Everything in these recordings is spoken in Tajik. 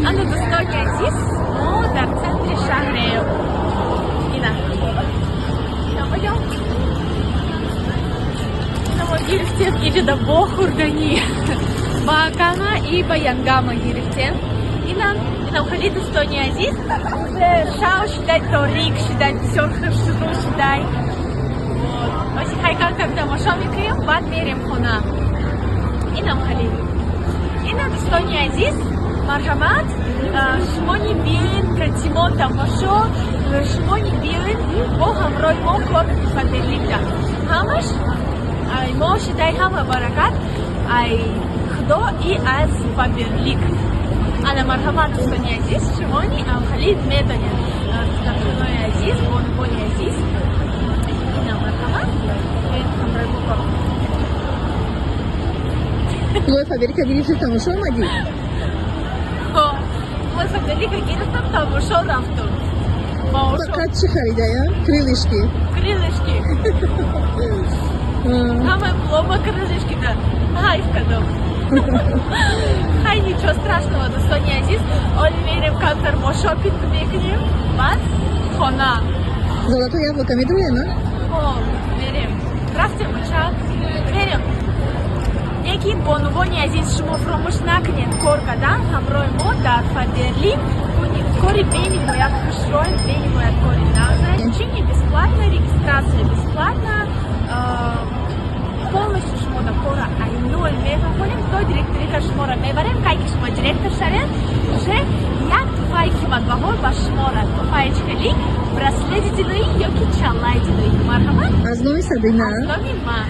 Ана, дӯстони азиз, мо дар центри шаҳрем. Ина. Пойдем. Ина, мо гирифтем иҷода бо хӯрданӣ. Ба акама и ба янгама гирифтем. Ина, инам хеле, дӯстони азиз. Уже шав шидай, торик шидай, бисёр хушрӯ шидай. Вот. Оси хайкам кам тамошо мекунем, баъд мерем хона. Инам хеле. Ина, дӯстони азиз, марҳамат, шумони биёен катимон тамошо, шумони биёен бо ҳамроҳи мо кор Фаберликда. Ҳамаш ай мо шидай, ҳама баракат ай Худо и аз Фаберлик. Ана, марҳамат, дӯстони азиз, шумони амхали медонед. Духтарҷонои азиз, бонувони азиз. Ина, марҳамат, биёед ҳамроҳи мо кор. Пулои Фаберлика гирифти, тамошо омадӣ? Пулои Фаберлика гирифтам, тамошо рафтам. Фақат чӣ харидая? Крылышки? Крылышки. Ҳамаи пулома крылышки да ҳайф кардам. Хай, ничего страшного, дӯстони азиз. Оли мерем, камтар мо шопинг мекунем, баъд хона. Золотое яблоко медуе, на? Хо, мерем. Рафтем, ча? Мерем. Лекин, бонувони азиз, шумо фаромӯш накунед кор кардан ҳамроҳи мо дар Фаберлик. Кори бениҳоят хушрӯй, бениҳоят кори нағза. Обучение бесплатно, регистрация бесплатна. Полностью шумо да кора ай ноль мефаҳмонем, то директорика шуморо мебарем. Кай ки шумо директор шавед, уже як туҳфаи қиматбаҳо ба шуморо, туҳфаи чикали, браслети тиллоӣ ёки чаллаи тиллоӣ. Марҳамат. Аз номи Сабина. Аз номи ман.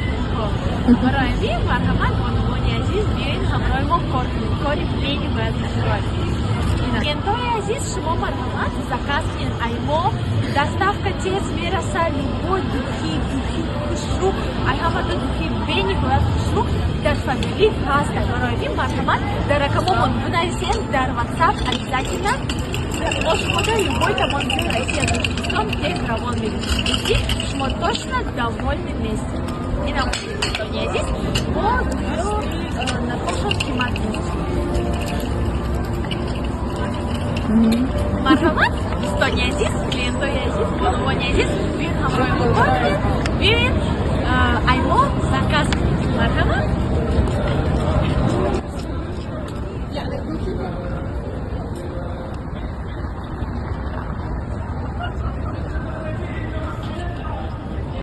Барои ҳамин, марҳамат, бонувони азиз, биёед ҳамроҳи мо кор кунед. Кори бениҳоят хушрӯй. Клиентои азиз, шумо марҳамат, заказ кунед ай мо, доставка тез мераса. Любой духи, духи хушрӯ, ай ҳамата духи бениҳоят хушрӯ дар Фаберлик ҳастад. Барои ҳамин, марҳамат, дар рақамомон бинависед дар WhatsApp обязательно. Мо шумода любой тамон ҷои Россия, Тоҷикистон тез равон мекунем, шумо точно довольны местед. Инам, дӯстони азиз, мо духиро нархошон қимат нест. Марҳамат, дӯстони азиз, клиентои азиз, бонувони азиз, биёед ҳамроҳи мо кор кунед.